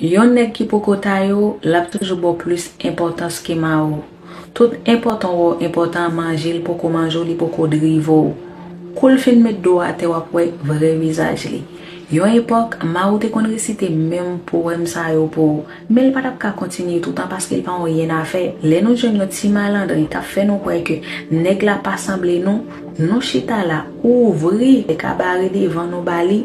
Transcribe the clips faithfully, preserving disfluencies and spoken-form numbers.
Yon nèg ki poko taye w, l ap toujou ba w plis enpòtans ke mari w. Tout enpòtan w wè w enpòtan, manje l poko manje w, li poko drive w. Kou l fin met do atè, w ap wè vrè vizaj li. Yon epòk, mari w te konn resite menm powèm sa yo pou ou, men l pa t ap ka kontinye toutan paske l pa yon yen a fè. Lè nou jwenn yon ti malandren k ap fè nou kwè ke nèg la pa sanble nou, nou chita la, ouvri kabare devan nou ba li,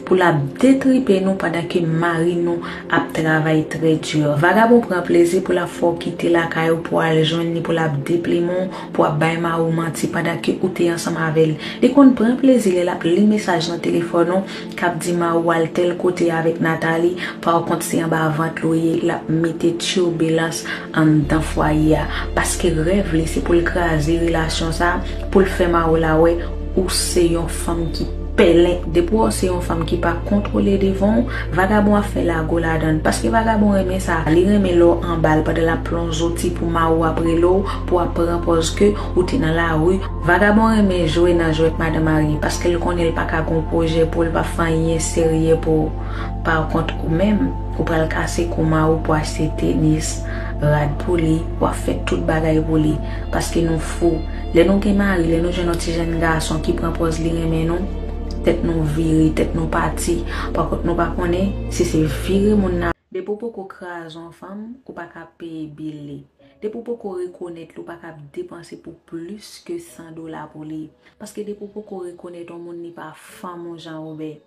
pou l ap detripe nou pandan ke mari nou ap travay trè di. Vagabon pran plezi pou l ap fè w kite lakay ou pou al jwenn li, pou l ap deplimen w, pou ap bay mari w manti pandan ke ou te ansanm avè l. Li konn pran plezi lè l ap li mesaj nan telefòn ou k ap di mari w al tèl kote avèk Nathalie, pa kont se anba vant li w ye, l ap mete tibibans anndan fwaye a. Paske rèv li se pou l kraze relasyon sa, pou l fè mari w la wè ou se yon fanm ki pèlen. Depi w se yon fanm ki pa kontwole devan w, vagabon ap fè lago ladan l. Paske vagabon renmen sa, li renmen lè w anba l pandan l ap pran zouti pou mari w ap rele w, pou w ap pran pòz ke ou te nan lari. Vagabon renmen jwe nan jwèt madan marye, paske l konnen l pa ka gon pwojè pou l, pa fè anyen serye pou ou. Pa kont ou menm, ou pral kase kou mari w pou achte tenis, rad pou li, w ap fè tout bagay pou li, paske nou fou. Lè nou gen mari, lè nou jwenn yon ti jèn gason ki pran pòz li renmen nou, tèt nou vire, tèt nou pati. Pa kont nou pa konnen si se vire moun nan. Depi w poko kraze yon fanm, ou pa ka peye bil li. Depi w poko rekonèt li, ou pa ka depanse pou plis ke san dola pou li. Paske depi w poko rekonèt yon moun, li pa fanm ou jan Wobè.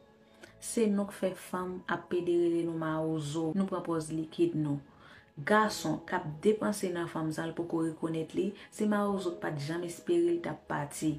Se nou k fè fanm ap pede rele nou mawozo, nou pran pòz likid nou. Gason k ap depanse nan fanm san l poko rekonèt li, se mawozo k pa t janm espere l t ap pati.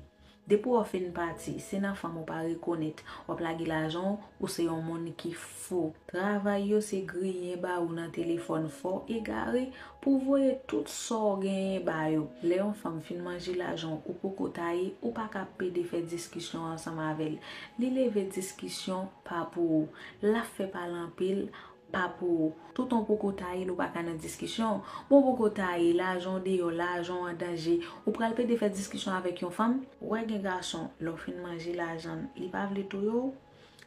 Depi w fin pati, se nan fanm ou pa rekonèt, w ap lage lajan w, ou se yon moun ki fou. Travay yo se griyen ba ou nan telefòn fò egare pou voye tout sa w genyen ba yo. Lè yon fanm fin manje lajan w, ou poko taye, ou pa ka pede fè diskisyon ansanm avè l. Li leve diskisyon pa pou ou. L ap fè pale anpil, pa pou ou. Toutan w poko taye l, ou pa ka nan diskisyon. Bon, w poko taye, lajan w deyò, lajan w an danje. Ou pral pede fè diskisyon avèk yon fanm? Ou wè gen gason, lè w fin manje lajan l, li pa vle touye w.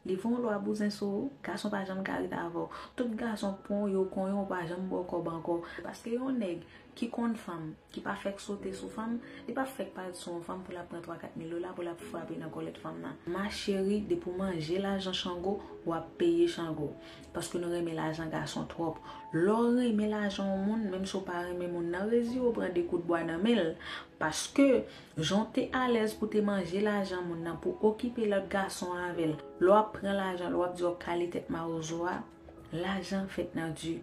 Li fè yon lwa bouzen sou ou, gason pa janm ka ret avè w. Tout gason k pran w, yo konyen w, pa janm ba w kòb ankò. Paske yon nèg ki konn fanm, ki pa fèk sote sou fanm, li pa fèk parèt sou yon fanm pou l ap pran twa kat mil dola pou l ap frape nan kòlèt fanm nan. Ma chérie, depi w manje lajan Chango, w ap peye Chango. Paske nou renmen lajan gason twòp. Lè w renmen lajan yon moun, menm si w pa renmen moun nan, rezire w pran de kout bwa nan men l. Paske, jan w te alèz pou te manje lajan moun nan, pou okipe lòt gason avè l, lè w ap pran lajan l, w ap di w ap kale tèt mawozo a, lajan fèt nan di.